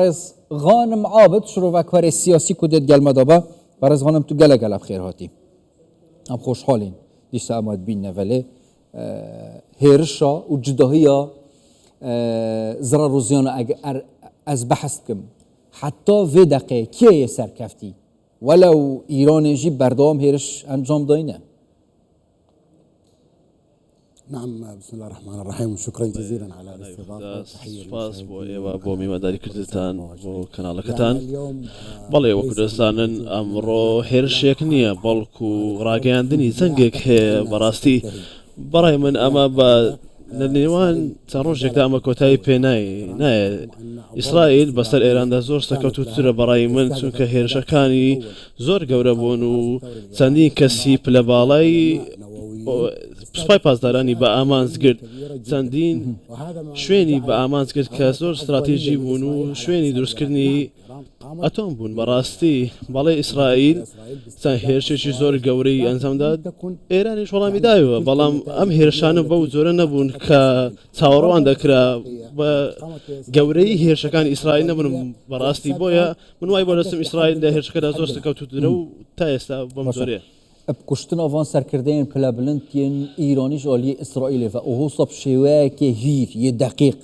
بەڕێز غانم عابد شرۆڤەکارێ سیاسی کو دێت گەل مەدا بە بەڕێز غانم تو گەلە گەلە بخێر هاتی ئەم خۆشحاڵین دیسا ئەمات بین نەڤەلێ هێرشا و جداهیە زڕەر و زیانە ئەگ ئەز بەحس بکەم حتا vê deqê kê yê serkeftî welew Îranê jî berdewam hêriş encam dayne. نعم بسم الله الرحمن الرحیم شكرا جزيلا على الاستضافة تحية سوپاس بۆ ئێوە بۆ میوانداریکردنتان بۆ کەناڵەکەتان. بەڵێ وەکو دەزانن ئەمڕۆ هێرشێک نییە بەڵکو ڕاگەیاندنی جەنگێک هەیە بەڕاستی بەڕای من ئەمە بە لە نێوان چەند ڕۆژێکدا ئەمە کۆتایی پێ نایە ئیسرائیل بەسەر ئێراندا زۆر سەرکەوتووترە بەڕای من چونکە هێرشەکانی زۆر گەورە بوون و چەندین کەسی پلە باڵای سوپای پاسدارانی بە ئامانج گرت چەندین شوێنی بە ئامانج گرت کە زۆر ستراتیژی بوون و شوێنی دروستکردنی ئەتۆم بوون بەڕاستی بەڵێ ئیسرائیل چەند هێرشێکی زۆر گەورەی ئەنجامدا ئێرانیش وەڵامی دایەوە بەڵام ئەم هێرشانە بەو جۆرە نەبوون کە چاوەڕوان دەکرا بە گەورەی هێرشەکانی ئیسرائیل نەبوون بەڕاستی بۆیە من وای بۆ دەچم ئیسرائیل لە هێرشەکەدا زۆر سەرکەوتووترە و تا ئێستا بەم جۆرەیە. Bi kuştina van serkirdeyên pilebilind yên Îranî ji aliyê Îsraîlê ve û hosa bi şêweyekê hîr yê deqîq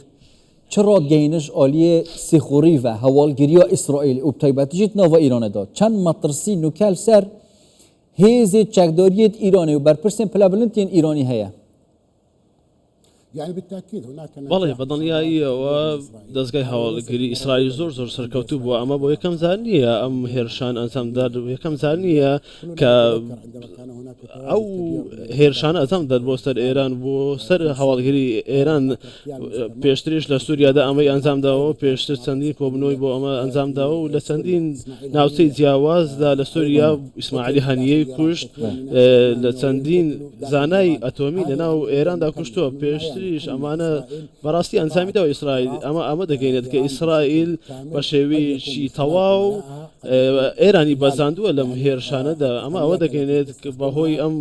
çi radigihîne ji aliyê sîxurî ve hewalgiriya Îsraîlê û bi taybetî jî di nava Îranê de çend metirsî nûke li ser hêzê çekdariyê di Îranê û berpirsên pilebilind yên Îranî heye. بەڵێ بەدڵنیاییەوە دەزگای هەواڵگری ئیسرائیل زۆر زۆر سەرکەوتوو بووە، ئەمە بۆ یەکەم جار نییە ئەم هێرشان ئەنجامدار یەکەم جار نییە کە ئەو هێرشانە ئەنجام دەدات بۆ سەر ئێران بۆ سەر هەواڵگری ئێران پێشتریش لە سووریادا ئەمەی ئەنجام داوە پێشتر چەندین کۆبنەوەی بۆ ئەمە ئەنجام داوە و لە چەندین ناوچەی جیاوازدا لە سووریا ئیسماعیلی هەنیەی کوشت لە چەندین زانای ئەتۆمی لە ناو ئێراندا کوشتووە پێشتریش ئەمانە بەڕاستی ئەنجامی داوە ئیسرائیل ئەمە ئەمە دەگەینێت کە ئیسرائیل بە شێوەیەکی تەواو ئێرانی بەزاندووە لەم هێرشانەدا ئەمە ئەوە دەگەینێت بەهۆی ئەم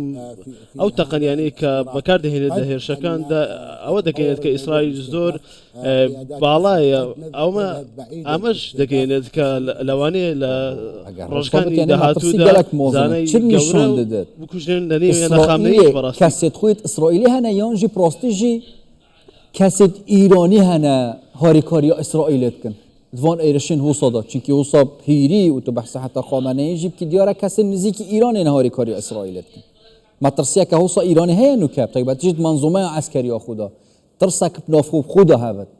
ئەو تەقەنیانەی کە بەکاردەهێنێت لە هێرشەکاندا ئەوە دەگەینێت کە ئیسرائیل زۆر باڵایە ئەومە ئەمەش دەگەێنێت کە لەوانەیە لە ڕۆژەکانی داهاتوودا زانای گەورە بکوژرێن لە نێویاندا خامنەیی بەڕاستی. کەسێت خۆیت ئیسرائیلی هەنە یان ژی پراستی ژی کەسێت ئیرانی هەنە هاریکاریا ئیسرائیلێ بکەن دوان ئێرشین هوسا دا چونکی هوسا هیری و تو بەحسە حتا خامنەیی ژی بکی دیارە کەسێ نزیکی ئیرانێ هاریکاریا ئیسرائیلێ بکەن مەترسیەکە هوسا ئیرانی هەیە نوکە تایبەتیش منظومەی عەسکەریا خودا ترسەک ناوخۆ خۆدا هەبێت.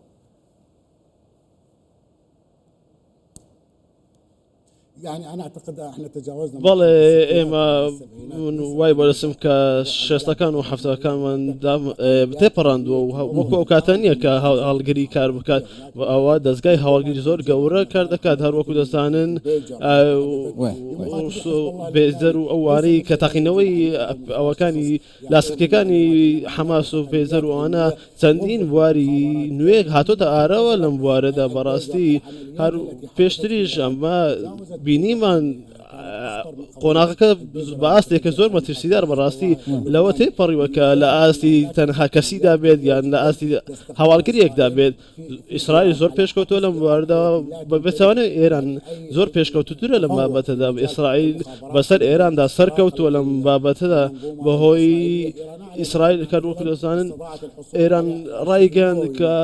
بەڵێ ئێمە من وای بۆ دەچم کە شێستەکان و حەفتاکانمان تێپەڕاندووە و وەکو ئەو کاتە نییە کە هەڵگری کار بکات ئەوە دەستگای هەواڵگری زۆر گەورە کار دەکات هەر وەکو دەزانن بێزەر و ئەوانەی کە تاقینەوەی ئەوەکانی لاسلکیەکانی حەماس و پێزەر و ئەوانە چەندین بواری نوێ هاتۆتە ئاراوە لەم بوارەدا بەڕاستی هەر پێشتریش ئەمە بینیمان قۆناغەکە بە ئاستێکە زۆر مەترسیدار بەڕاستی لەوە تێپەڕیوە کە لە ئاستی تەنها کەسیدا بێت یان لە ئاستی هەواڵگریەکدا بێت ئیسرائیل زۆر پێشکەوتووە لەم بواردا بە پێچەوانەی ئێران زۆر پێشکەوتووترە لەم بابەتەدا ئیسرائیل بەسەر ئێراندا سەرکەوتووە لەم بابەتەدا بەهۆی ئیسرائیل کە وەکو دەزانن ئێران ڕایگەیاند کە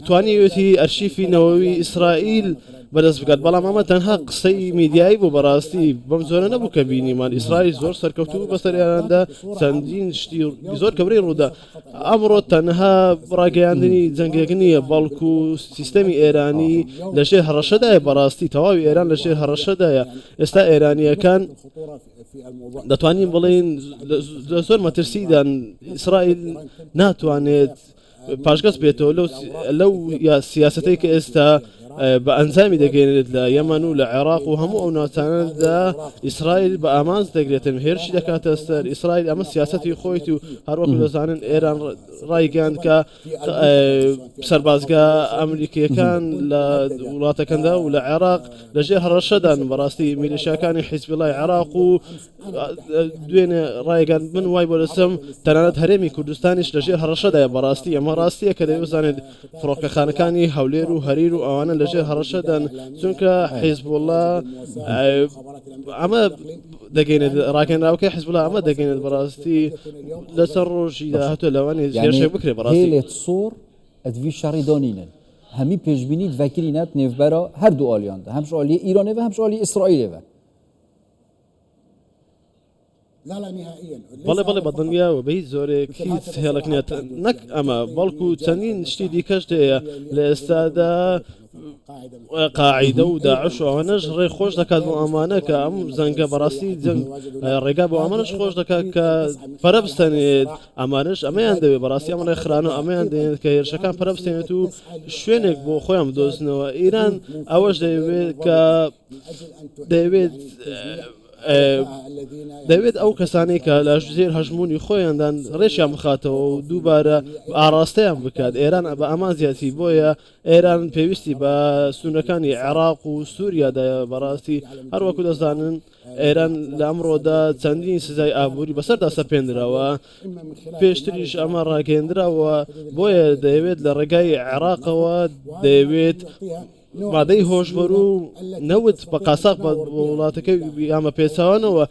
توانیویەتی ئەرشیفی نەوەوی ئیسرائیل بەدەست بکات بەڵام ئەمە تەنها قسەی میدیایی بوو بەڕاستی بەم جۆرە نەبوو کە بینیمان ئیسرائیل زۆر سەرکەوتوو بەسەر ئێراندا چەندین شتی زۆر گەورەی ڕوودا ئەمڕۆ تەنها ڕاگەیاندنی جەنگێک نییە، بەڵکو سیستەمی ئێرانی لەژێر هەڕەشەدایە، بەڕاستی تەواوی ئێران لەژێر هەڕەشەدایە، ئێستا ئێرانییەکان دەتوانین بڵێین لە زۆر مەترسیدان، ئیسرائیل ناتوانێت پاشگەز بێتەوە لەو سیاسەتەی کە ئێستا بە ئەنجامی دەگەێنێت لە یەمەن و لە عێراق و هەموو ئەو ناوچانەدا ئیسرائیل بە ئامانج دەگرێتن، هێرشی دەکاتە سەر ئیسرائیل، ئەمە سیاسەتی خۆیت و هەروەکو دەزانن ئێران ڕایگەیاند کە سەربازگە ئەمریکیەکان لە وڵاتەکەندا و لە عێراق لەژێر هەڕەشەدان. بەڕاستی میلیشیاکانی حیزبوڵای عێراق و دوێنێ ڕایگەیاند من وای بۆ دەچم تەنانەت هەرێمی کوردستانیش لەژێر هەڕەشەدایە. بەڕاستی ئەمە ڕاستیە کە دەبێت بزانێت فڕۆکەخانەکانی هەولێر و هەریر و ئەوانە لەژێر هەڕەشەدان، چونکە حیزبوڵا ئەمە دەگەینێت، ڕاگەنراوەکەی حیزبوڵا ئەمە دەگەینێت. بەڕاستی لەسەر ڕۆژی داهاتوو لەوانەیە هێرشێک بکرێت. بەڕاستی هێلێت سوور ئەدوی شەڕی دانینن هەمی پێشبینیت ڤەکرینەت نێڤبەرا هەردوو ئالیاندا، هەمش ئالیە ئیرانێ و هەمش ئالیە ئیسرائیلێ و. بەڵێ بەڵێ بەدڵنیاوە بە هیچ زۆرێک هیچ هێڵێک نییە، نەک ئەمە بەڵکو چەندین شتی دیکەش هەیە لە ئێستادا. قاعیدە و داعش و ئەوانەش ڕێ خۆش دەکات بۆ ئەمانە کە ئەم زەنگە بەڕاستی جەنگ ڕێگا بۆ ئەمانەش خۆش دەکات کە پەرە بستێنێت. ئەمانەش ئەمەیان دەوێت بەڕاستی، ئەم ڕێکخرانە ئەمەیان دەێنێت کە هێرشەکان پەرە بستێنێت و شوێنێک بۆ خۆیان بدۆزنەوە. ئیران ئەوەش دەیەوێت کە دەیەوێت دەوێت ئەو کەسانەی کە لە ژێر هەژموونی خۆیاندان ڕێشیان بخاتەوە و دووبارە ئاراستەیان بکات. ئێران بە ئامانجیەتی، بۆیە ئێران پێویستی بە سنوورەکانی عێراق و سووریادایە. بەڕاستی هەروەکو دەزانن ئێران لە ئەمڕۆدا چەندین سزای ئابووری بەسەردا سەپێنراوە، پێشتریش ئەمە ڕاگەیەندراوە، بۆیە دەیەوێت لە ڕێگای عێراقەوە دەیەوێت مادەی هۆشبەر و نەوت بە قاساق بە وڵاتەکەی یامە پێچوانەوە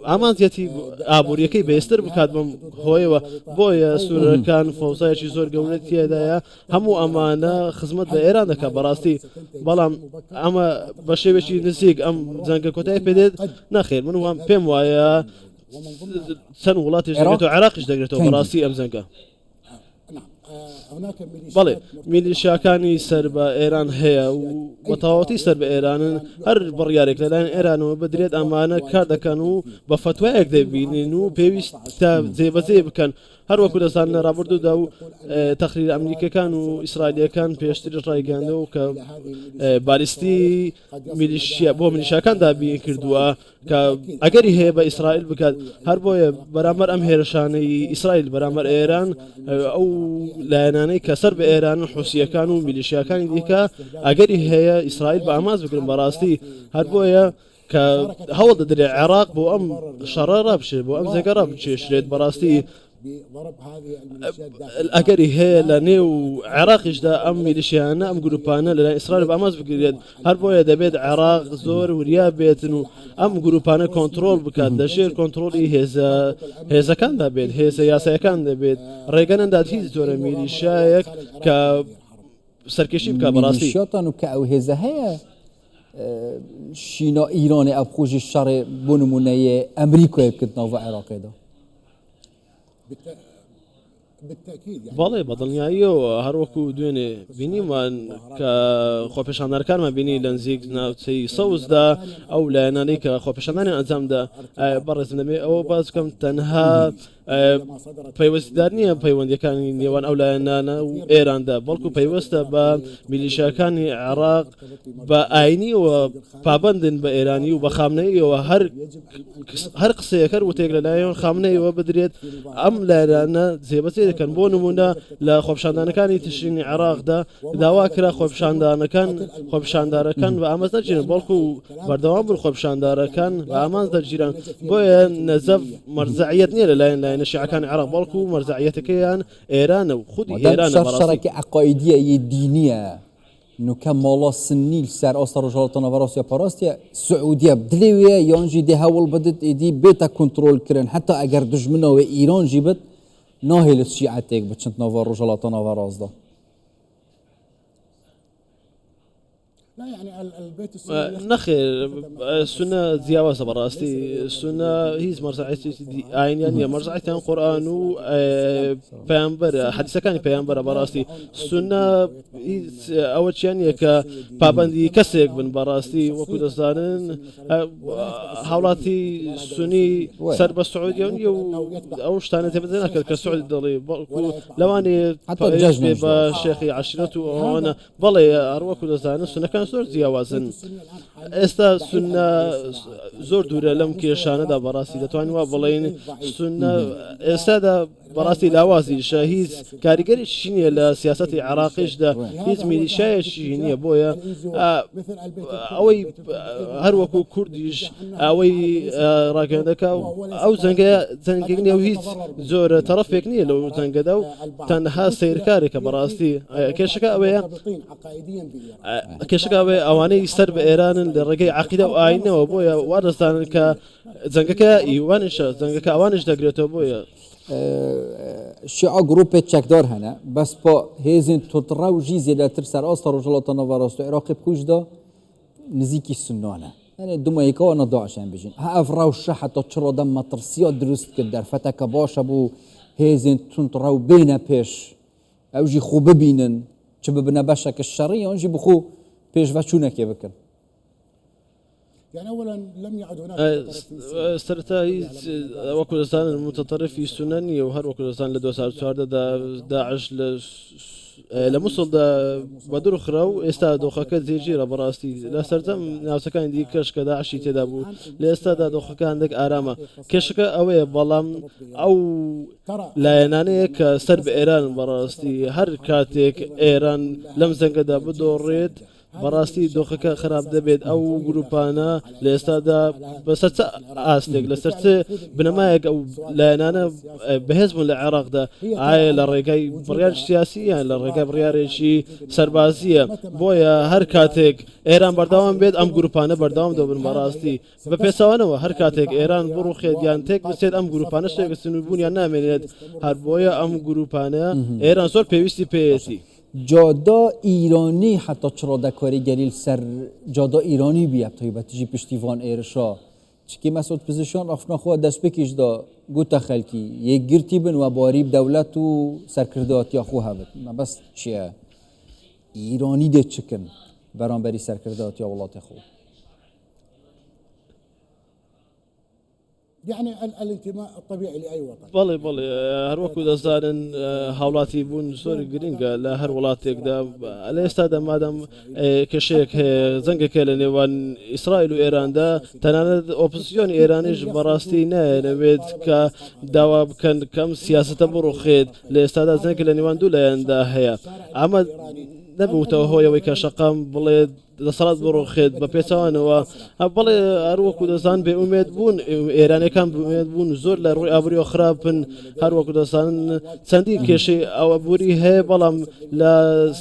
ئامانجەتی ئابوووریەکەی بەێستر بکات بەم هۆیەوە. بۆیە سوورەکان فەوزایەکی زۆر گەورە تێدایە، هەموو ئەمانە خزمەت بە ئێران دەکات بەڕاستی. بەڵام ئەمە بە شێوێکی نزیک ئەم جەنگە کۆتایی پێدێت؟ نەخێر، من وام پێم وایە چەند وڵاتیش دەگرێتەوە، عێراقیش دەگرێتەوە بەڕاستی ئەم جەنگە. بەڵێ میلیشیاکانی سەر بە ئێران هەیە و بە تەواوەتی سەر بە ئێرانن، هەر بڕیارێک لەلایەن ئێرانەوە بدرێت ئەمانە کار دەکەن و بە فەتوایەک دەبینین و پێویستە جێبەجێ بکەن. هەروەکو دەزانن لە ڕابردوودا و تەخریر ئەمریکەکان و ئیسرائیلەکان پێشتریش ڕایگەیاندەوە کە بالیستی میلیشیا بۆ میلیشیاکان دابین کردووە کە ئەگەری هەیە بە ئیسرائیل بکات. هەر بۆیە بەرامبەر ئەم هێرشانەی ئیسرائیل بەرامبەر ئێران، ئەو لایەنانەی کە سەر بە ئێران و حوسیەکان و میلیشیاکانی دیکە ئەگەری هەیە ئیسرائیل بە ئامانج بگرن بەڕاستی. هەر بۆیە کە هەوڵ دەدرێت عێراق بۆ ئەم شەڕە ڕابشێت، بۆ ئەم جێگە ڕابکێشرێت. بەڕاستی ئەگەری هەیە لە نێو عێراقیشدا ئەم میلیشیانە ئەم گروپانە لەلایەن ئیسرائیل بە ئامانج بگرێت. هەر بۆیە دەبێت عێراق زۆر وریا بێتن و ئەم گروپانە کۆنترۆڵ بکات، لەژێر کۆنترۆڵی هێزە هێزەکاندا بێت، هێزە یاسایەکان دەبێت، ڕێگە نەدات هیچ جۆرە میلیشایەک کە سەرکێشی بکات. بەڕاستی میلیشیاتان و کە ئەو هێزە هەیە شینا ئیرانێ ئەو خۆژی شەڕێ بۆ نمونەیە ئەمریکای بکرد ناوە عێراقێدا. بەڵێ بەدڵنیاییەوە، هەروەکو دوێنێ بینیمان کە خۆپێشاندەرەکانمان بینی لە نزیک ناوچەی سەوزدا ئەو لایەنانەی کە خۆپێشاندانیان ئەنجامدا. بەڕێزم دەمێ ئەوە باس بکەم تەنها پەیوەستدار نییە پەیوەندیەکانی نێوان ئەو لایەنانە و ئێراندا، بەڵکو پەیوەستە بە میلیشیاکانی عێراق بە ئاینیەوە پابندن بە ئێرانی و بە خامنەیەوە. هەر قسەیەک هەر وتێک لەلایەن خامنەیەوە بدرێت ئەم لایەنانە جێبەجێ دەکەن. بۆ نمونە لە خۆپیشاندانەکانی تشرینی عێراقدا داوا کرا خۆپیشاندانەکان خۆپیشاندارەکان بە ئامانج نەگیرن، بەڵکو بەردەوام بوون خۆپیشاندارەکان بە ئامانج دەگیران. بۆیە نەجەف مەرجەعیەت نییە لەلایەن لایەنە شیعەکانی عێراق، بەڵکو مەرجەعیەتەکەیان ئێرانە و خودی ئێرانە. شەڕ شەڕێکی عەقائیدیە یە دینیە، نوکە ماڵا سنی سەر ئاستە ڕۆژهەڵاتە ناوەڕاست یا پاراستیە سعودیە بدلێ وێ یان ژی دێ هەوڵ بدت ئیدی بێتە کۆنترۆل کرن، حتا ئەگەر دوژمنەوە ئیران ژی بت ناهێلت شیعە تێک بچنت ناوە ڕۆژهەڵاتە ناوەڕاستدا. نەخێر سونە جیاوازە بەڕاستی سونە هیچ مەرجەعیەتێکی ئاینیان نییە مەرجەعیەتیان قورئان و پەیامبەر حەدیسەکانی پەیامبەرە بەڕاستی سونە هیچ ئەوە چیان نییە کە پابندی کەسێک بن بەڕاستی وەکو دەزانن هاوڵاتی سونی سەر بە سعودیە نیە و ئەو شتانە جێبەجێ ناکرد کە سعودی دەڵێ بەڵکو لەوانەیە بە شێخی عەشیرەت و ئەوانە بەڵێ هەروەکو دەزانن سونەکان زۆر جیاوازن ئێستا سونە زۆر دوورە لەم کێشانەدا بەڕاستی دەتوانین وا بڵێین سونە ئێستادا بەڕاستی لاوازیشە هیچ کاریگەریشی نییە لە سیاستی عراقیشدا هیچ میلیشایەکی نییە بۆیە ئەوەی هەروەکو کوردیش ئەوەی ڕاگەندەکە ئەو جەنگە جەنگێک نیە و هیچ زۆرە تەڕەفێک نییە لەو جەنگەدا و تەنها سەیرکارێکە بەڕاستی کێشەکە ئەوەیە کێشەکە ئەوەیە ئەوانەی سەر بە ئێرانن لە ڕێگەی عقیدە و ئاینەوە بۆیە وا دەزانن کە جەنگەکە ئیوانیشە جەنگەکە ئەوانیش دەگرێتەوە بۆیە شیعە گروپێ چەکدار هەنە بەس پا هێزên توندڕەو ژی زێدەتر سەر ئاستە ڕۆژهەڵاتە ناوەڕاست و عێراقی بخویشدا نزیکی سنانە یعنی دومایکا وانا داعشان بژین ها ئەف ڕەوشە حتا چ ڕادە مەترسیا دروست کرد دەرفەتەکە باشە بوو هێزێن توندڕەو بێنە پێش ئەو ژی خۆ ببینن چ ببنە بەشەکە شەڕی یان ژی بخۆ پێشڤەچوونەکێ بکەن. سەرەتا هیچ وەکو دەزانن متطرفی سوننە نییە و هەر وەکو دەزانن لە 2014 دا داعش لە لە موسڵدا بە دوور خرا و ئێستا دۆخەکە جێگیرە بەڕاستی لە سەرجەم ناوچەکانی دیکەش کە داعشی تێدا بوو لە ئێستادا دۆخەکە هەندێک ئارامە کێشەکە ئەوەیە بەڵام ئەو لایەنانەیە کە سەر بە ئێران بەڕاستی هەر کاتێک ئێران لەم زەنگەدا بدۆڕێت بەڕاستی دۆخەکە خراپ دەبێت، ئەو گروپانە لە ئێستادا بەسەر چ ئاستێک لەسەر چ بنەمایەک ئەو لایەنانە بەهێز بوون لە عێراقدا ئایا لە ڕێگای بڕیار سیاسی یان لە ڕێگای بڕیارێکی سەربازیە بۆیە هەر کاتێک ئێران بەردەوام بێت ئەم گروپانە بەردەوام دەبن بەڕاستی بە پێچەوانەوە هەر کاتێک ئێران بڕوخێت یان تێک بچێت ئەم گروپانە شتێک بوونیان نامێنێت هەر بۆیە ئەم گروپانە ئێران زۆر پێویستی پێیەتی. جادا ئیرانی حتا چ ڕادە کاریگەری سەر جادا ئیرانی بیە تایبەتیژی پشتی ڤان ئێرشا چکی مەسعود پزیشکیان ئاخفنا خوا دەستپێکیشدا گوتە خەلکی یەکگرتی بن و باریب دەولەت و سەرکرداتیا خۆ هەبت مەبەست چییە ئیرانی دێ چکن بەرامبەری سەرکرداتیا وڵاتی خۆ؟ بەڵێ بەڵێ هەروەکو دەزانن هاوڵاتی بوون زۆر گرنگە لە هەر وڵاتێکدا لە ئێستادا مادەم کێشەیەک هەیە جەنگێک هەیە لە نێوان ئیسرائیل و ئێراندا تەنانەت ئۆپۆزیسیۆنی ئێرانیش بەڕاستی نایەنەوێت کە داوا بکەن کەم سیاسەتە بڕوخێت لە ئێستادا جەنگ لە نێوان دوو لایەندا هەیە ئەمە نەبووتەوە هۆیەوەی کە شەقام بڵێت دەسەڵات بڕوخێت بە پێچەوانەوە بەڵێ هەروەکو دەزان بێ ئومێد بوون ئێرانەکان بومێد بوون زۆر لە ڕووی ئابووریەوە خراپن هەروەکو دەزانن چەندین کێشەی ئابووری هەیە بەڵام لە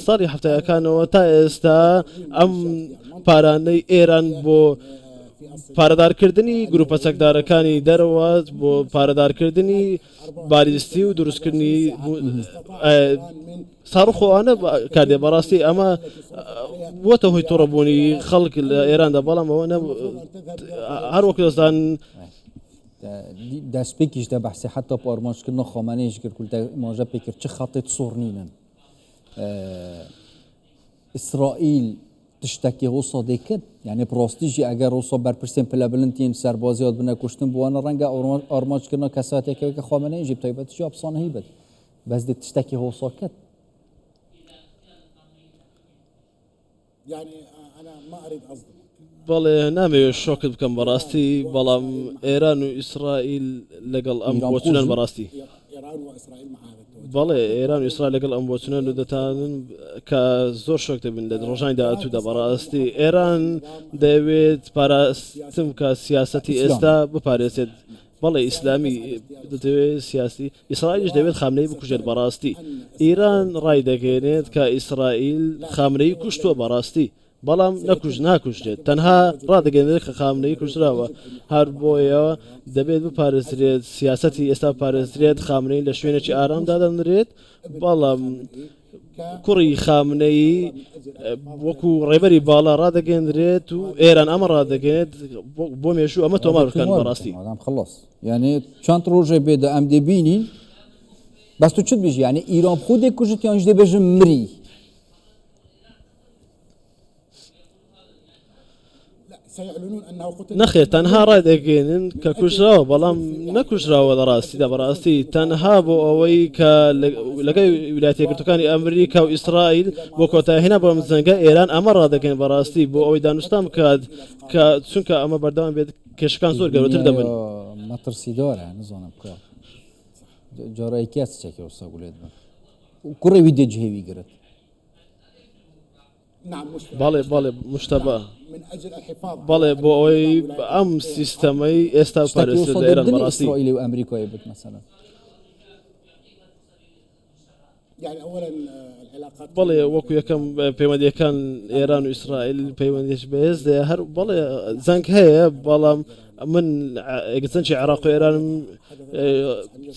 ساڵی هەفتایەکانەوە تا ئێستا ئەم پارانەی ئێران بۆ پارەدارکردنی گروپە چەکدارەکانی دەرەوە بۆ پارەدارکردنی بالیستی و دروستکردنی ساڕخۆوانە کاردێ بەڕاستی ئەمە بووەتە هۆی توڕەبوونی خەڵک لە ئێراندا بەڵام ئەوە هەروەک دەزان دەستپێکیش دە بەحسی حتا بۆ ئارمانجکردن خۆمانەیش کرد کولتە ماژە پێ کرد چ خەتێت سوڕ نینن ئیسرائیل تشتەکی وسا دەکرد یعنی پرۆستیژی ئەگەر وسا بەرپرسێن پلە بلند yên سەربازی هات بنە کوشتن بووانە ڕەنگە ئارمانجکردنا کەساتێکەوە کە خۆمانەیژی تایبەتیش ئەفسانەیی بێت بەس دێ تشتەکی هۆسا کرد. بەڵێ نامەوێت شۆکت بکەم بەڕاستی بەڵام ئێران و ئیسرائیل لەگەڵ ئەم بۆچونەن بەڕاستی بەڵێ ئێران و ئیسرائیل لەگەڵ ئەم بۆچونەن و دەتانن کە زۆر شۆک دەبن لە ڕۆژانی داهاتوودا بەڕاستی ئێران دەیەوێت پاراستن بکات سیاسەتی ئێستا بپارێزێت بەڵێ ئیسلامی دەتەوێت سیاسی ئیسرائیلیش دەوێت خامنەیی بکوژێت بەڕاستی ئیران ڕایدەگەێنێت کە ئیسرائیل خامنەیی کوشتووە بەڕاستی بەڵام نەکوژ ناکوژرێت تەنها ڕادەگەێنێت کە خامنەیی کوژراوە هەر بۆیە دەبێت بپارێزرێت سیاسەتی ئێستا پارێزرێت خامنەیی لە شوێنێکی ئارام دادەنرێت بەڵام کوڕی خامنەیی وەکو ڕێبەری باڵا ڕادەگەندرێت و ئێران ئەمە ڕادەگەێت بۆ مێژوو ئەمە تۆمار بکەن بەڕاستی. خلص یعنی چەند ڕۆژێ بێ دە ئەم دەبینین بەس تو چت بژی یعنی ئیران خۆ دەکوژت یانش دەبێژم مری. نەخێر تەنها ڕایدەگەێنن کە کوژراوە بەڵام نەکوژراوە لە ڕاستیدا بەڕاستی تەنها بۆ ئەوەی کە لەگەی ویلایەتە یەکگرتووەکانی ئەمریکا و ئیسرائیل بۆ کۆتایهێنا بۆ ئەم جەنگە ئێران ئەمە ڕادەگەێن بەڕاستی بۆ ئەوەی دانوستان بکات کە چونکە ئەمە بەردەوام بێت کێشەکان زۆر گەورەتر دەبن. مەترسیدارە نزانم کە جارایکە چێکی وسا گولێت بن کوڕی وی دێجهێوی گرت. بەڵێ بەڵێ مشتەبا بەڵێ بۆ ئەوەی ئەم سیستەمەی ئێستا پارێزرێت لە ئێران بەڕاستی. ئیسرائیل و ئەمریکای بێت مەسەلەن. بەڵێ وەکو یەکەم پەیوەندیەکان ئێران و ئیسرائیل پەیوەندیش بەهێز دەیە هەر بەڵێ جەنگ هەیە بەڵام من جەنگی عێراق و ئێرانم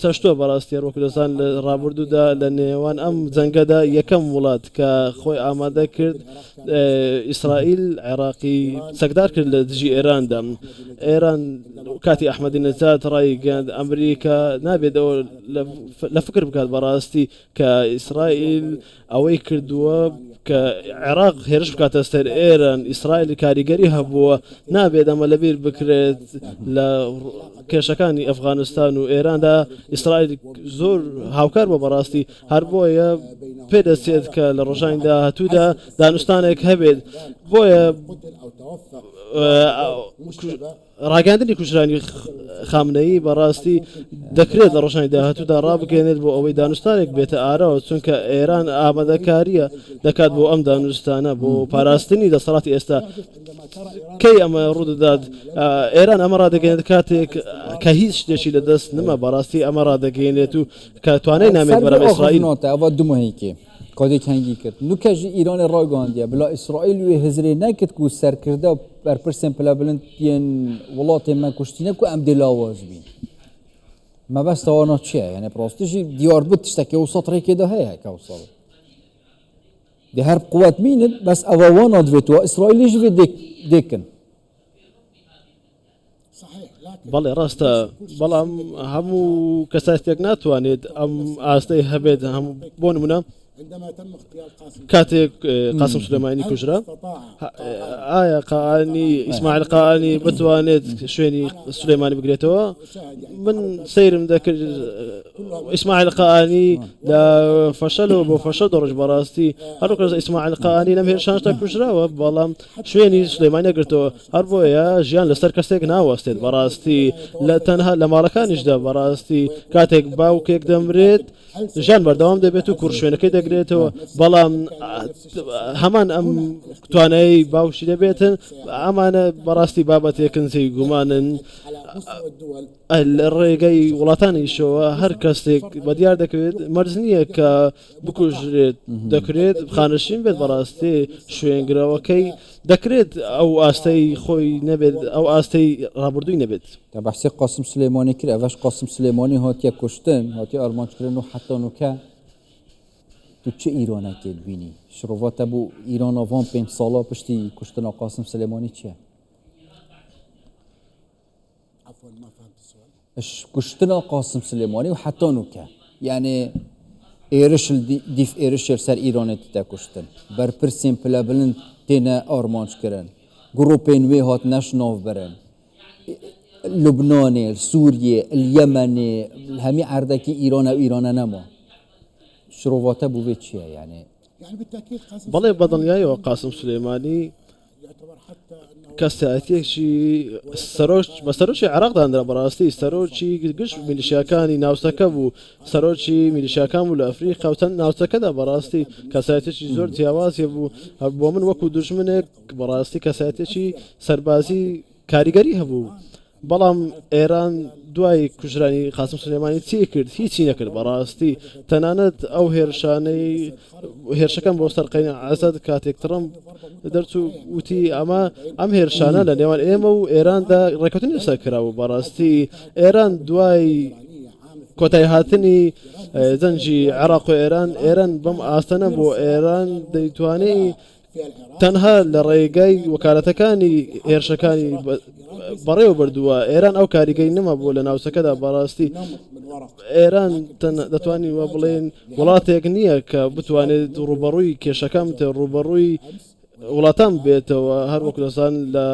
چەشتووە بەڕاستی هەر وەکو دەزان لە ڕابردوودا لە نێوان ئەم جەنگەدا یەکەم وڵات کە خۆی ئامادە کرد ئیسرائیل عێراقی چەکدار کرد لە دژی ئێراندا ئێران کاتی ئەحمەدی نەجات ڕایگەیاند ئەمریکا نابێت ئەوە لە فکر بکات بەڕاستی کە ئیسرائیل ئەوەی کردووە کە عێراق هێرش بکاتە سەر ئێران، ئیسرائیل کاریگەری هەبووە، نابێت ئەمە لەبیر بکرێت لە کێشەکانی ئەفغانستان و ئێراندا ئیسرائیل زۆر هاوکار بووە بەڕاستی، هەر بۆیە پێدەچێت کە لە ڕۆژانی داهاتوودا دانوستانێک هەبێت، بۆیە ڕاگەیاندنی کوژرانی خامنەیی بەڕاستی دەکرێت لە ڕۆژانی داهاتوودا ڕابگەێنێت بۆ ئەوەی دانوستانێک بێتە ئاراوە چونکە ئێران ئامادەکاریە دەکات بۆ ئەم دانوستانە بۆ پاراستنی دەسەڵاتی ئێستا کەی ئەمە ڕوودەدات ئێران ئەمە ڕادەگەێنێت کاتێک کە هیچ شتێکی لە دەست نما بەڕاستی ئەمە ڕادەگەێنێت و کە توانای نامێت بەرام ئیسرائیل ئەوە دومەهێکی کادێک هەنگی کرد نوکەژی ئیرانی ڕاگەاندیە بلا ئیسرائیل وێ هزرێ نەکرد و سەرکردە بەرپرسێن پلەبلند yên وڵاتê me kuştîne ku em dê lawaz bîn. Mebesta wana çi ye? Yani bi rastî jî diyar bû tiştekê wisa rêkê de heye heke wisa be. Dê her quwet mînin bes ewa wana divêt wa İsraîlê jî vê dêkin. بەڵێ ڕاستە بەڵام هەموو کەسایەتێک ناتوانێت ئەم ئاستەی هەبێت هەموو بۆ نمونە کاتێک قاسم سلێمانی کوژرا ئایا قائانی ئیسماعیل قائانی بتوانێت شوێنی سلێمانی بگرێتەوە؟ من سەیرم دەکرد ئیسماعیل قائانی لە فەشەلەوە بۆ فەشەل دەڕۆژ بەڕاستی هەروکە ئیسماعیل قائانی لەم هێرشانشتا کوژراوە بەڵام شوێنی سلێمانی نەگرتەوە هەر بۆیە ژیان لەسەر کەسێک ناوەستێت بەڕاستی لە تەنها لە ماڵەکانیشدا بەڕاستی کاتێک باوکێک دەمرێت ژیان بەردەوام دەبێت و کوڕ شوێنەکەی دەگرێتەوە بەڵام هەمان ئەم توانایی باوشی دەبێتن ئەمانە بەڕاستی بابەتێکن جێی گومانن لە ڕێگەی وڵاتانیشەوە هەر کەسێک بە دیار دەکەوێت مەرج نییە کە بکوژرێت دەکرێت خانەشین بێت بەڕاستی شوێنگرەوەکەی دەکرێت ئەو ئاستەی خۆی نەبێت ئەو ئاستەی ڕابردووی نەبێت. تا بەحسی قاسم سلێمانی کرد ئەڤەش قاسم سلێمانی هاتیە کوشتن هاتیە ئارمانجکردن و حتا نوکە تو چ ئیرانەکێت بینی شرۆڤاتە بۆ ئیران ڤان پێنج ساڵە پشتی کوشتنا قاسم سلێمانی چییە؟ کوشتنا قاسم سلێمانی و حتا نوکە یعنی ئێرش دیف ئێرش سەر ئیرانێ تێ کوشتن بەرپرسên پلەبلند تێنە ئارمانجکردن گروپên wê hat neş nav birin لبنانê Sûriyê Yemenê hemî erdekî Îrane û Îrane nema şirovate bû vê çi ye yani بەڵێ بەدڵنیایەوە قاسم سلێمانی کەسایەتیەکی سەرۆک بە سەرۆکی عێراق دانرا بەڕاستی سەرۆکی گشت میلیشیاکانی ناوچەکە بوو سەرۆکی میلیشیاکان بوو لە ئەفریقا و چەند ناوچەکەدا بەڕاستی کەسایەتێکی زۆر جیاوازی بوو هەر بۆ من وەکو دوژمنێک بەڕاستی کەسایەتێکی سەربازی کاریگەری هەبوو بەڵام ئێران دوای کوژرانی قاسم سلێمانی چی کرد؟ هیچی نەکرد بەڕاستی. تەنانەت ئەو هێرشانەی هێرشەکان بۆ سەر قەینە ئەسەد کاتێک ترەمپ دەرچوو وتی ئەمە ئەم هێرشانە لە نێوان ئێمە و ئێراندا ڕێککەوتنی لەسەر کراوە. بەڕاستی ئێران دوای کۆتایهاتنی جەنگی عێراق و ئێران، ئێران بەم ئاستە نەبوو، ئێران دەیتوانی تەنها لە ڕێگای وەکالەتەکانی هێرشەکانی بەڕێوە بردووە، ئێران ئەو کاریگەی نەمابوو لە ناوچەکەدا. بەڕاستی ئێران دەتوانین وا بڵێین وڵاتێک نییە کە بتوانێت ڕووبەڕووی کێشەکان بێت، ڕووبەڕووی وڵاتان بێتەوە. هەروەکو دەزان لە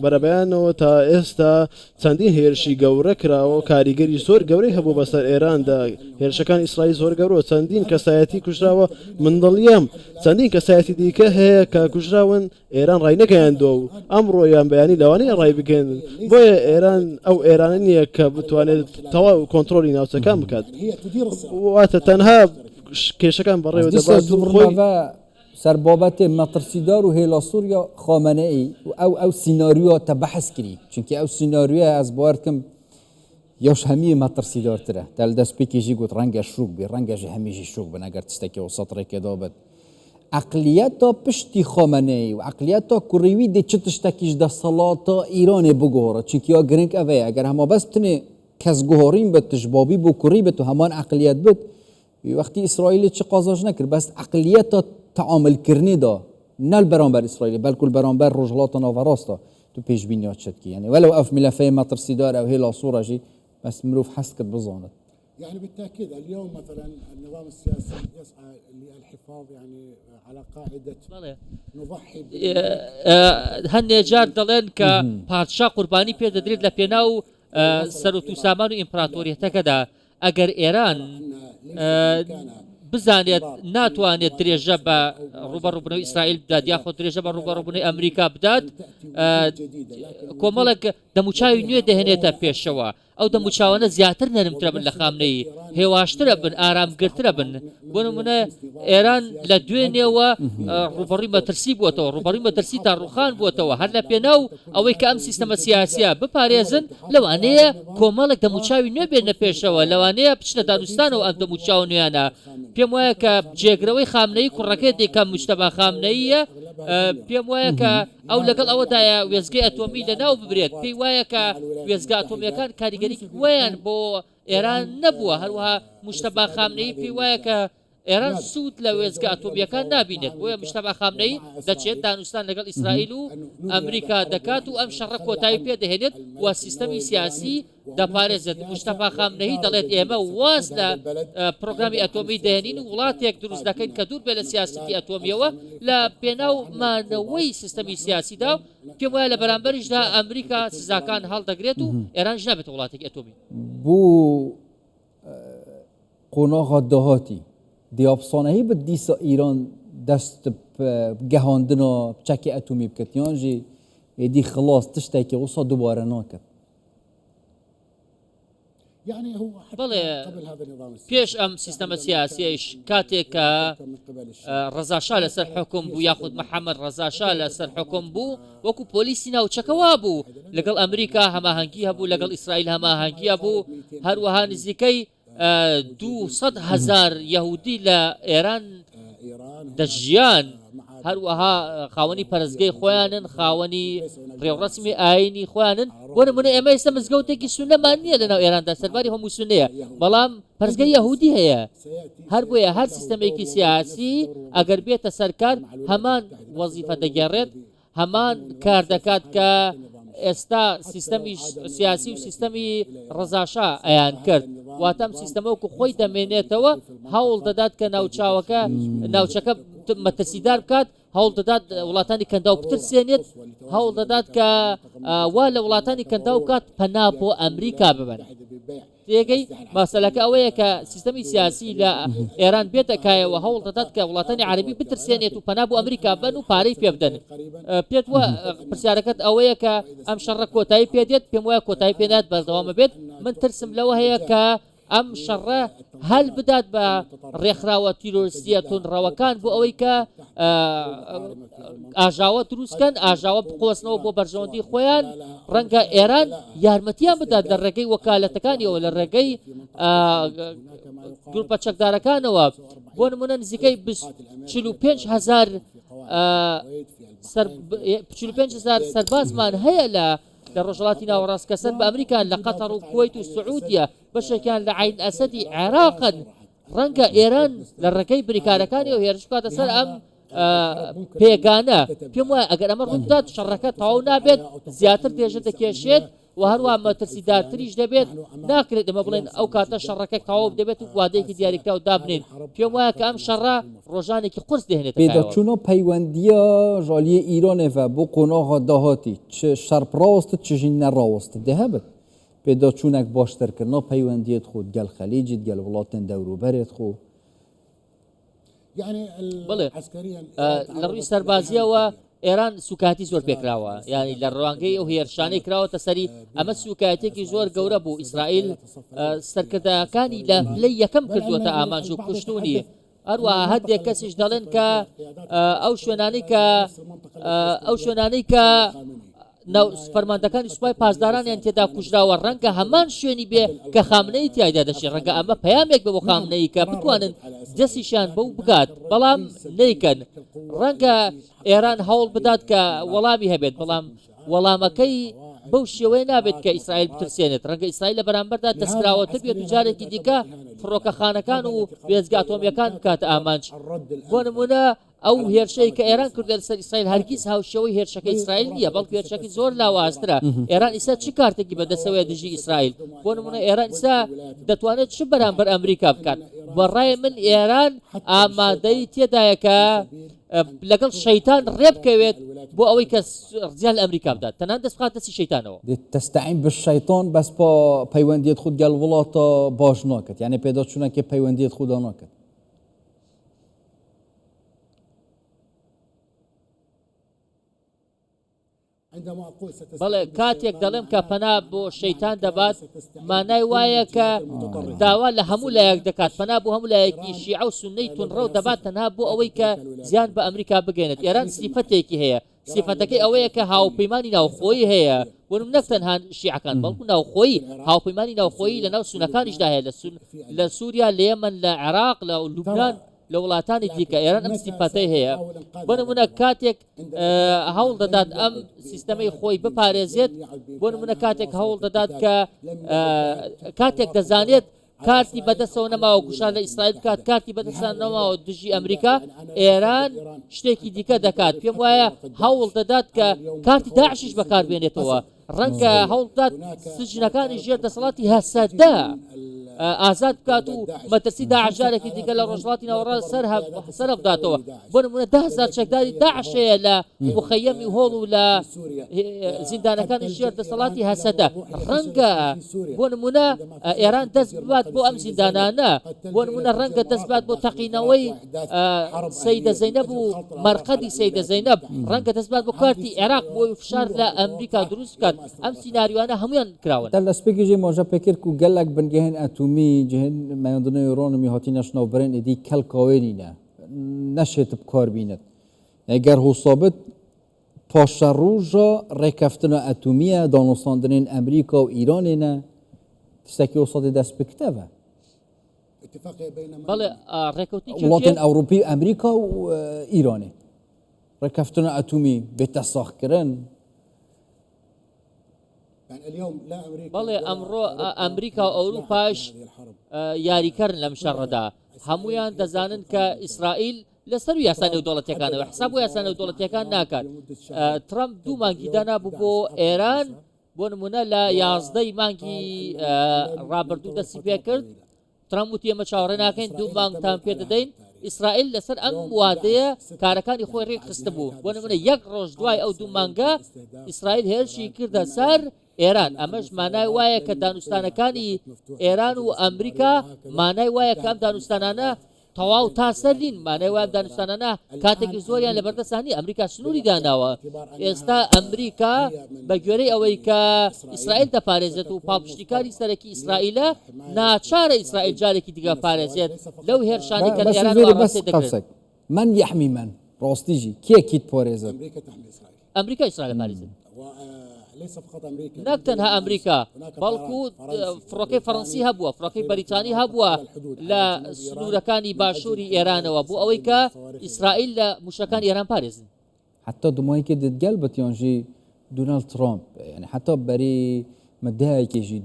بەرەبەیانەوە تا ئێستا چەندین هێرشی گەورە کراوە، کاریگەری زۆر گەورەی هەبوو بەسەر ئێراندا. هێرشەکانی ئیسرائیل زۆر گەورە، چەندین کەسایەتی کوژراوە، من دڵنیام چەندین کەسایەتی دیکە هەیە کە کوژراون، ئێران ڕاینەگەیاندووە و ئەمڕۆ یان بەیانی لەوانەیە ڕایبگەیەنن. بۆیە ئێران ئەو ئێرانە نییە کە بتوانێت تەواو کۆنترۆڵی ناوچەکان بکات، واتە تەنها کێشەکان بەڕێوە دەبات و خۆی. سەر بابەتێ مەترسیدار و هێلا سوریا خامەنەئی و ئەو ئەو سیناریۆ تە بەحس کری چونکی ئەو سیناریۆ ئەز باوەر دکم یاش هەمیە مەترسیدارترە تە لە دەستپێکی ژی گوت ڕەنگە شوک بی ڕەنگە ژی هەمی ژی شوک بن ئەگەر تشتەکی وسەت ڕێکێ دابت عەقلیەتا پشتی خامەنەئی و عەقلیەتا کوڕیوی دێ چ تشتەکیش دەسەڵاتا ئیرانێ بگۆڕە چونکی یا گرنگ ئەڤەیە ئەگەر هەما بەس بتنێ کەس گۆڕین بت تش بابی بۆ کوڕی بت و هەمان عەقلیەت بت وی وەختی ئیسرائیلی چ قازانج نەکرد بەس عەقلیەتا تەعامل کردنی دا نە بەرامبەر ئیسرائیلی بەلکو بەرامبەر ڕۆژهەڵاتە ناوەڕاستە تو پێشبینیا چ دکی یعنی وەلو ئەف ملەفەی مەترسیدار ئەو هێلا سوورە ژی بەس مرۆڤ حەز کرد بزانێت. يعني بالتأكيد اليوم مثلا النظام السياسي يسعى للحفاظ يعني على قاعدة بەڵێ نضحي هەندێ جار دەڵێن کە پادشا قوربانی پێ دەدرێت لە پێناو سەرۆت و سامان و ئیمپراتۆریەتەکەدا. ئەگەر ئێران بزانێت ناتوانێت درێژە بە ڕوبەڕوبنەوەی ئیسرائیل بدات یاخود درێژە بە ڕوبەڕوبنەوەی ئەمریکا بدات، کۆمەڵێک دەموچاوی نوێ دەهێنێتە پێشەوە. ئەو دەموچاوانە زیاتر نەرمترە بن لە خامنەیی، هێواشترە بن، ئارامگرترە بن. بۆ نمونە ئێران لە دوێنێوە ڕوبەڕوی مەترسی بووەتەوە، ڕوبەڕوی مەترسی تا ڕوخان بووەتەوە، هەر لە پێناو ئەوەی کە ئەم سیستەمە سیاسیە بپارێزن، لەوانەیە کۆمەڵێک دەموچاوی نوێ بێننە پێشەوە، لەوانەیە بچنە دانوستانەوە ئەم دەموچاوە نوێیانە. پێم وایە کە جێگرەوەی خامنەیی کوڕەکەیەتی کە موجتەبا خامنەییە، پێم وایە کە ئەو لەگەڵ ئەوەدایە وێستگەی ئەتۆمی لەناو ببرێت، پێی وایە کە وێستگە ئەتۆمییەکان کاریگەریی وایان بۆ ئێران نەبووە، هەروەها موجتەبا خامنەیی پێی وایە کە ئێران سوود لە وێستگە ئەتۆمییەکان نابینێت، بۆیە مجتەبا خامنەیی دەچێت دانوستان لەگەڵ ئیسرائیل و ئەمریکا دەکات و ئەم شەڕە کۆتایی پێدەهێنێت و سیستەمی سیاسی دەپارێزێت. مجتەبا خامنەیی دەڵێت ئێمە واز لە پرۆگرامی ئەتۆمی دەهێنین و وڵاتێک دروست دەکەین کە دوور بێت لە سیاسەتی ئەتۆمییەوە لە پێناو مانەوەی سیستەمی سیاسیدا و پێم وایە لە بەرامبەریشدا ئەمریکا سزاکان هەڵدەگرێت و ئێرانیش نابێتە وڵاتێکی ئەتۆمی. بۆ قۆناغا داهاتی دیابسانەهی بت دیسا ئیران دەست گەهاندنا چەکی ئەتۆمی بکەت یان ژی ئێدی خلاص تشتێکی وسا دووبارە ناکەت. بەڵێ پێش ئەم سیستەمە سیاسیەیش کاتێک کە ڕەزا شا لەسەر حوکم بوو یاخود محەمەد ڕەزا شا لەسەر حوکم بوو وەکو پۆلیسی ناوچەکە وابوو لەگەڵ ئەمریکا هەماهەنگی هەبوو لەگەڵ ئیسرائیل هەماهەنگی هەبوو هەروەها نزیکەی 200 هەزار یەهودی لە ئێران دەژیان، هەروەها خاوەنی پەرستگەی خۆیانن، خاوەنی ڕێوڕەسمی ئایینی خۆیانن، بۆ نموونە ئێمە ئێستا مزگەوتێکی سوننەمان نییە لەناو ئێراندا، سەرباری هەموو سوننەیە، بەڵام پەرستگەی یەهودی هەیە. هەر بۆیە هەر سیستەمێکی سیاسی ئەگەر بێتە سەر کار هەمان وەزیفە دەگێڕێت، هەمان کار دەکات کە ئێستا سیستەمی سیاسی و سیستەمی ڕەزاشا ئەیان کرد، واتە ئەم سیستەمە وەکو خۆی دەمێنێتەوە، هەوڵ دەدات کە ناوچاوەکە ناوچەکە مەترسیدار بکات، هەوڵ دەدات وڵاتانی کەنداو بترسێنێت، هەوڵ دەدات کە وا لە وڵاتانی کەنداو بکات پەنا بۆ ئەمریکا ببەن. تێگەی؟ مەسەلەکە ئەوەیە کە سیستەمی سیاسی لە ئێران بێتە کایەوە هەوڵ دەدات کە وڵاتانی عەرەبی بترسێنێت و پەنا بۆ ئەمریکا بەن و پارەی پێ بدەن. پێت وا پرسیارەکەت ئەوەیە کە ئەم شەڕە کۆتایی پێ دێت؟ پێم وایە کۆتایی پێ نایەت بەردەوامە بێت. من ترسم لەوە هەیە کە ئەم شەڕە هەل بدات بە ڕێکخراوە تیرۆریستییە توندڕەوەکان بۆ ئەوەی کە ئاژاوە دروستکەن، ئاژاوە بقۆزنەوە بۆ بەرژەوەندی خۆیان، ڕەنگە ئێران یارمەتیان بدات لە ڕێگەی وەکالەتەکانیەوە، لە ڕێگەی گروپە چەکدارەکانەوە، بۆ نمونە نزیکەی 45 هەزار سەربازمان هەیە لە لە ڕۆژهەڵاتی ناوەڕاست کە سەر بە ئەمریکان لە قەتەڕ و کوەیت و سعودیە، بەشێکیان لە عەین ئەسەدی عێراقن، ڕەنگە ئێران لە ڕێگەی بریکارەکانیەوە هێرش بکاتە سەر ئەم پێگانە. پێم وایە ئەگەر ئەمە ڕووبدات شەڕەکە تەواو نابێت، زیاتر درێژە دەکێشێت و هەروەها مەترسیدارتریش دەبێت، ناکرێت ئێمە بڵێین ئەو کاتە شەڕەکە تەواو دەبێت و وادەیەکی دیاریکراو دابنێین، پێم وایە کە ئەم شەڕە ڕۆژانێکی قورس دەهێنێتە کایەوە. پێداچوونا پەیوەندییا ژالیێ ئیرانێ ڤە بۆ قۆناغا داهاتی چ شەڕ پڕاوەستت چ ژی نەڕاوەستت دێ هەبت. پێداچوونەک باشترکردنا پەیوەندیێت خۆ دگەل خەلیجی دگەل وڵاتێن دەوروبەرێت خۆ. بەڵێ لە ڕووی سەربازیەوە ئێران سوکایەتی زۆر پێکراوە یعنی لە ڕوانگەی ئەو هێرشانەی کراوەتە سەری ئەمە سوکایەتێکی زۆر گەورە بوو ئیسرائیل سەرکردەکانی لە پلەی یەکەم کردووەتە ئامانج و کوشتونی هەروەها هەندێک کەسیش دەڵێن کە ئەو شوێنانەی کە ئەو شوێنانەی کە فەرماندەکانی سوپای پاسدارانیان تێدا کوژراوە ڕەنگە هەمان شوێنی بێ کە خامنەیی تیایدا دەشی ڕەنگە ئەمە پەیامێک بێ بۆ خامنەیی کە بتوانن دەستیشیان بەو بگات بەڵام نیکەن ڕەنگە ئێران هەوڵ بدات کە وەڵامی هەبێت بەڵام وەڵامەکەی بەو شێوەیە نابێت کە ئیسرائیل بترسێنێت ڕەنگە ئیسرائیل لە بەرامبەردا دەستکراوەتر بێت و جارێکی دیکە فڕۆکەخانەکان و وێستگە ئەتۆمییەکان بکاتە ئامانج بۆ نمونە ئەو هێرشەی کە ئێران کردە سەر ئیسرائیل هەرگیز هاوشێوەی هێرشەکەی ئیسرائیل نییە، بەڵکو هێرشەکەی زۆر لاوازترە. ئێران ئیستا چ کارتێکی بەدەستەوەیە دژی ئیسرائیل؟ بۆ نموونە ئێران ئیستا دەتوانێت چ بەرامبەر ئەمریکا بکات؟ بە ڕای من ئێران ئامادەیی تێدایە کە لەگەڵ شەیتان ڕێبکەوێت بۆ ئەوەی کە زیان لە ئەمریکا بدات، تەنانەت دەست بخاتە دەستی شەیتانەوە. تستعین بالشیطان بەس پا پەیوەندیت خود گەل وڵاتە باش ناکەت یعنی پێداچوونەکێ پەیوەندیت خودا ناکەت. بەڵێ کاتێک دەڵێم کە پەنا بۆ شەیتان دەبات مانای وایە کە داوا لە هەموو لایەک دەکات پەنا بۆ هەموو لایەکی شیعە و سونەی تونڕەو دەبات تەنها بۆ ئەوەی کە زیان بە ئەمریکا بگەێنێت ئێران سیفەتێکی هەیە سیفەتەکەی ئەوەیە کە هاوپەیمانی ناوخۆیی هەیە بۆ نمونە نەک تەنها شیعەکان بەڵکو ناوخۆیی هاوپەیمانی ناوخۆیی لە ناو سونەکانیشدا هەیە لە سووریا لە یەمەن لە عێراق لە لوبنان لە وڵاتانی دیکە ئێران ئەم سیفەتەی هەیە بۆ نمونە کاتێک هەوڵ دەدات ئەم سیستەمەی خۆی بپارێزێت بۆ نمونە کاتێک هەوڵ دەدات کە کاتێک دەزانێت کارتی بەدەستەوە نەماوە گوشار لە ئیسرائیل بکات کارتی بەدەستان نەماوە دژی ئەمریکا ئێران شتێکی دیکە دەکات پێم وایە هەوڵ دەدات کە کارتی داعشیش بەکاربێنێتەوە ڕەنگە هەوڵبدات سجنەکانی ژێر دەسەڵاتی هەسەدە ئازاد بکات و مەترسی داعش جارێکی دیکە لە ڕۆژهەڵاتی ناوەڕاست سەرهەڵبداتەوە. بۆ نمونە 10,000 چەکداری داعش هەیە لە موخەیەمی هۆڵ و لە زیندانەکانی ژێر دەسەڵاتی هەسەدە. ڕەنگە بۆ نمونە ئێران دەست ببات بۆ ئەم زیندانانە، بۆ نمونە ڕەنگە دەست بات بۆ تەقینەوەی سەیدە زەینەب و مەرقەدی سەیدە زەینەب، ڕەنگە دەست بات بۆ کارتی عێراق بۆی فشار لە ئەمریکا دروست بکات، ئەم سیناریۆانە هەموویان کراون. لە سپێکیژێ ماژە پێکرد کو گەلەک بنگەهێن ئەتومی جهێن مەیاندنە یۆرانومی هاتینە شناوبرێن ئیدی کەلکاوێ نینە نەشێت بکار بینت گەر هوسابت پاشەڕوژا ڕێکەفتنە ئەتومیە دانوستاندنێن ئەمریکا و ئیرانێ نە تشتەکی وسادێ دەست پکتەڤە. بەڵێ ڕێکەوتنی وڵاتێن ئەوروپی و ئەمریکا و ئیرانێ ڕێکەفتنە ئەتومی بێتە ساخکردن. بەڵێ ئەمڕۆ ئەمریکا و ئەوروپاش یاریکەرن لەم شەڕەدا هەمویان دەزانن کە ئیسرائیل لەسەر یاسا نێودەوڵەتیەکانەوە حساب بۆ یاسا نێودەوڵەتیەکان ناکات ترەمپ دوو مانگی دانابوو بۆ ئێران بۆ نمونە لە یازدەی مانگی ڕابردوو دەستی پێکرد ترەمپ وتی ئێمە چاوەڕێ ناکەین دوو مانگتان پێ دەدەین ئیسرائیل لەسەر ئەم وادەیە کارەکانی خۆی ڕێکخستبوو بۆ نمونە یەک ڕۆژ دوای ئەو دوو مانگە ئیسرائیل هێرشی کردە سەر ئێران ئەمەش مانای وایە کە دانوستانەکانی ئێران و ئەمریکا مانای وایە کە ئەم دانوستانانە تەواو تا سەر نین، مانای وایە ئەم دانوستانانە کاتێکی زۆریان لەبەردەستدا نییە، ئەمریکا سنووری داناوە، ئێستا ئەمریکا بە گوێرەی ئەوەی کە ئیسرائیل دەپارێزێت و پاڵپشتیکاری سەرەکی ئیسرائیلە، ناچارە ئیسرائیل جارێکی دیکە بپارێزێت لەو هێرشانەی کە لە ئێرانەوە ئاڕاستەی دەکرێن. من یحمی من ڕاستی ژی کێ کیت پارێزت؟ ئەمریکا ئیسرائیل دەپارێزێت. نەک تەنها ئەمریکا بەڵکو فڕۆکەی فەڕەنسی هەبووە فڕۆکەی بەریتانی هەبووە لە سنوورەکانی باشووری ئێرانەوە بۆ ئەوەی کە ئیسرائیل لە موشەکانی ئێران پارێزن. حتا دومایکێ ددگەل بت یانژی دۆناڵد ترامپ یعنی حتا بەری مدەیەکێ ژی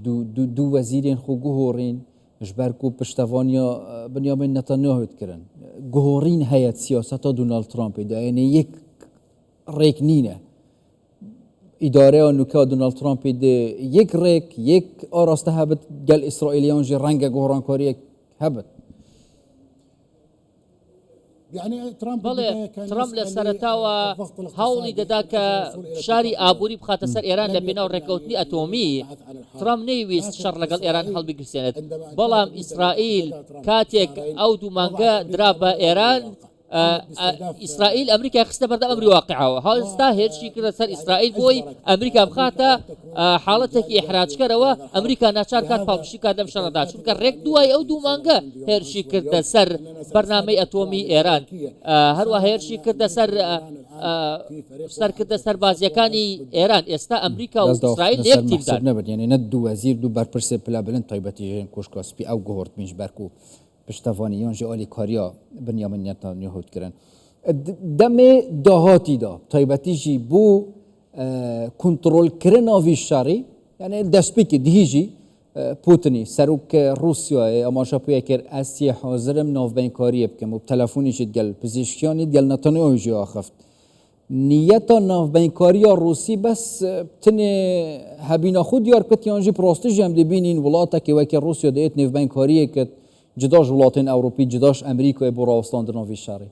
دوو وەزیرێن خۆ گۆڕین ji ber ku piştevaniya Benjamin Netanyahu dikirin. Guhorîn heye siyaseta Donald Trumpê de yanî yek rêk nîne. Îdareya nûke Donald Trumpê de yek rêk yek araste hebit gel İsraîliyan jî renge guhorankariyek hebit. بەڵێ، ترەمپ لە سەرەتاوە هەوڵی دەدا کە فشاری ئابووری بخاتە سەر ئێران لە پێناو ڕێککەوتنی ئەتۆمی. ترەمپ نەیویست شەڕ لەگەڵ ئێران هەڵبگیرسێنێت، بەڵام ئیسرائیل کاتێک ئەو دوو مانگە درا بە ئێران، ئیسرائیل ئەمریکای خستە بەردەم ئەمری واقعەوە. هەستا هێرشی کردە سەر ئیسرائیل بۆی ئەمریکا بخاتە حاڵەتێکی ئیحراجکەرەوە، ئەمریکا ناچار کات پاڵپشتی بکات لەم شەڕەدا، چونکە ڕێک دوای ئەو دوو مانگە هێرشی کردە سەر بەرنامەی ئەتۆمی ئێران، هەروە هێرشی کردە سەر سەرکردە سەربازیەکانی ئێران. ئێستا ئەمریکا و ئیسرائیل لە یەک تیمدان. نەبن یعنی نە دوو وەزیر دوو بەرپرسێ پلە بلند تایبەتی ژێن کۆشکا سپی ئەو گۆڕت بین ji ber ku پشتەوانی یان jî alîkariya Benjamin Netanyahu dikirin. Demê dahatî da taybetî jî bû kontrolkirina vî şerî yani destpêkê dihî jî Putinî serok Rûsyayê amaja pê kir ez yê hazirim navbeynkariyê bikim û bi telefonî jî digel Pizîşkiyanî digel Netanyahu jî axift. Niyeta navbeynkariya Rûsî bes tenê hebîna xwe diyar kir yan jî bi rastî jî em dibînîn welatekî wekî Rûsya diêt nêvbeynkariyê kir cida ji welatên Ewropî cida ji Amerîkayê bo rawestandina vî şerî.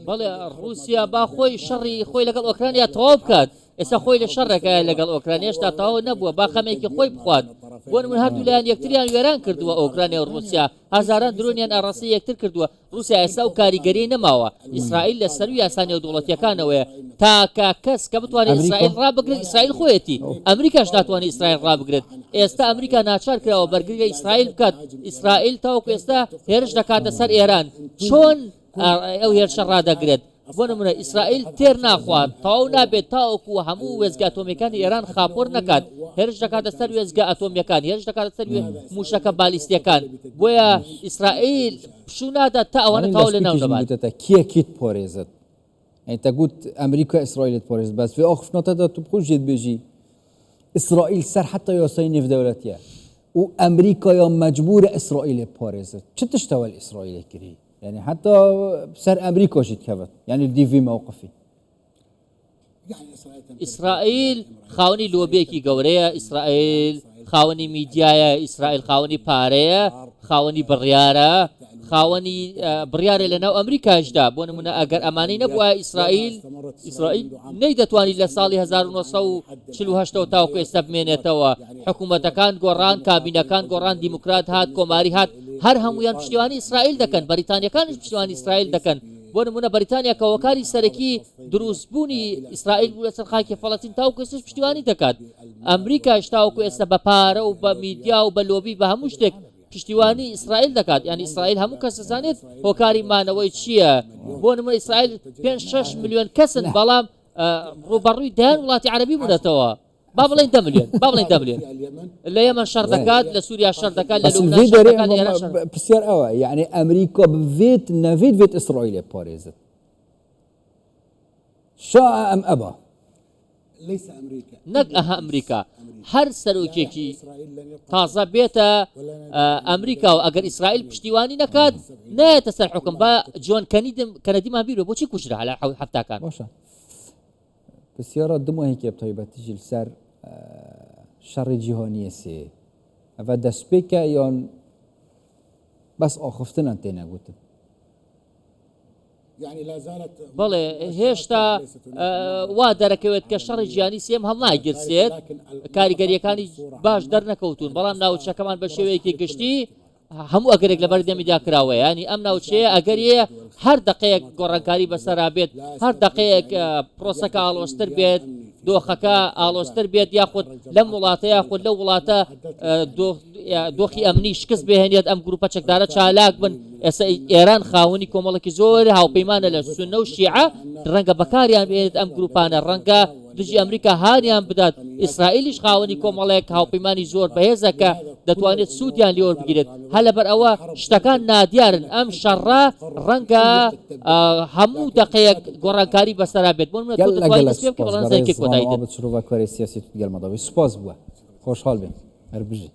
بەڵێ ڕووسیا با خۆی شەڕی خۆی لەگەڵ ئۆکرانیا تەواو بکات، ئێستا خۆی لە شەڕێکایە لەگەڵ ئۆکرانیا هێشتا تەواو نەبووە، با خەمێکی خۆی بخوات. بۆ نموونە هەردوو لایەن یەکتریان وێران کردووە، ئۆکرانیا و ڕووسیا هەزاران درۆنیان ئاڕاستەی یەکتر کردووە، ڕووسیا ئێستا ئەو کاریگەریەی نەماوە، ئیسرائیل لە سەرووی یاسا نێودەوڵەتییەکانەوەیە، تاکە کەس کە بتوانێت ئیسرائیل ڕابگرێت ئیسرائیل خۆیەتی، ئەمریکاش ناتوانێت ئیسرائیل ڕابگرێت، ئێستا ئەمریکا ناچار کراوە بەرگری لە ئیسرائیل بکات، ئیسرائیل تاوەکو ئێستا هێرش دەکاتە سەر ئێران، چۆن ئەو هێرشە ڕادەگرێت؟ بۆ نمونە ئیسرائیل تێر ناخوات، تەواو نابێت تاوەکو هەموو وێستگە ئەتۆمییەکانی ئێران خاپوور نەکات، هێرش دەکاتە سەر وێستگە ئەتۆمییەکان، هێرش دەکاتە سەر مووشەکە بالیستییەکان، بۆیە ئیسرائیل پشوو نادات تا ئەوانە تەواو لەناو نەبات. کێ کیت پارێزت؟ یعنی تە گوت ئەمریکا ئیسرائیلت پارێزت، بەس vê axiftina te de tu bi xwe jê dibêjî ئیسرائیل سەر حتا یاسای نێودەولەتیە و ئەمریکایا مەجبورە ئیسرائیلێ بپارێزت. چ تشتەوە لە ئیسرائیلێ کری؟ یعنی حتا سەر ئەمریکا ژی دکەڤت یعنی دی vî مەوقفی. ئیسرائیل خاوەنی لۆبیەکی گەورەیە، ئیسرائیل خاوەنی میدیایە، ئیسرائیل خاوەنی پارەیە، خاوەنی بڕیارە، خاوەنی بڕیارە لە ناو ئەمریکاشدا. بۆ نمونە ئەگەر ئەمانەی نەبووە ئیسرائیل ئیسرائیل نەیدەتوانی لە ساڵی 1940ەوە تاوەکو ئێستا بمێنێتەوە. حکوومەتەکان گۆڕان، کابینەکان گۆڕان، دیموکرات هات، کۆماری هات، هەر هەمویان پشتیوانی ئیسرائیل دەکەن، بەریتانیەکانیش پشتیوانی ئیسرائیل دەکەن. بۆ نمونە بەریتانیا کە هۆکاری سەرەکی دروستبوونی ئیسرائیل بوو لەسەر خاکی فەڵەستین تاوەکو ئێستاش پشتیوانی دەکات. ئەمریکاش تاوەکو ئێستا بە پارە و بە میدیا و بە لۆبی بە هەموو شتێک پشتیوانی ئیسرائیل دەکات. یعنی ئیسرائیل هەموو کەس دەزانێت هۆکاری مانەوەی چییە. بۆ نمونە ئیسرائیل 5-6 ملیۆن کەسن، بەڵام ڕووبەڕووی دەیان وڵاتی عەرەبی بوونەتەوە. با بڵێین 10 ملیۆن، با بڵێین 10 ملیۆن لە یەمەن شەڕ دەکات، لە سووریا شەڕ دەکات، لە لوبنان شەڕ دەکات، لە ئێران شەڕ. پرسیار ئەوە یعنی ئەمریکا بڤێت نەڤێت ڤێت ئیسرائیلێ پارێزت شاء ئەم ئەبا. نەک ئەها ئەمریکا، هەر سەرۆکێکی تازە بێتە ئەمریکا و ئەگەر ئیسرائیل پشتیوانی نەکات نایەتە سەر حوکم. با جۆن کەنەدیمان بیر بێ بۆچی کوژرا لە حەفتاکان. باشە پرسیارە دماهێکێ بە تایبەتی ژی لەسەر شەڕی جیهانیە سێ ئەڤە دەستپێکە یان بەس ئاخفتنان تێنە گوتن؟ بەڵێ هێشتا وا دەرەکەوێت کە شەڕی جیهانی سێم هەڵناگیرسێت، کاریگەریەکانی باش دەرنەکەوتون، بەڵام ناوچەکەمان بە شێوەیەکی گشتی هەموو ئەگەرێک لەبەر دەمیدا کراوە، یانی ئەم ناوچەیە ئەگەریە هەر دەقەیەک گۆڕانکاری بەسەرا بێت، هەر دەقەیەک پرۆسەکە ئاڵۆزتر بێت، دۆخەکە ئاڵۆزتر بێت، یاخود لەم وڵاتە یاخود لەو وڵاتە دۆخی ئەمنی شکست بهێنێت، ئەم گروپە چەکدارە چالاک بن. ئێستا ئێران خاوەنی کۆمەڵێکی زۆر هاوپەیمانە لە سوننە و شیعە، ڕەنگە بەکاریان بهێنێت ئەم گروپانە، ڕەنگە دژی ئەمریکا هانیان بدات، ئیسرائیلیش خاوەنی کۆمەڵێک هاوپەیمانی زۆر بەهێزە کە دەتوانێت سوودیان لێ وەربگیرێت، هەر لەبەر ئەوە شتەکان نادیارن، ئەم شەڕە ڕەنگە هەموو دەقەیەک گۆڕانکاری بەسەرا بێت، بۆ نمونە تۆ گەلەک دەتوانی گەلەک دەست پێ بکەی سوپاس بەڵام بەڕێز نازانی کەی خانم کۆتایی دێت. عابد شرۆڤەکاری سیاسی تۆ گەلمەداوی سوپاس بووە خۆشحاڵ بین هەر بژی.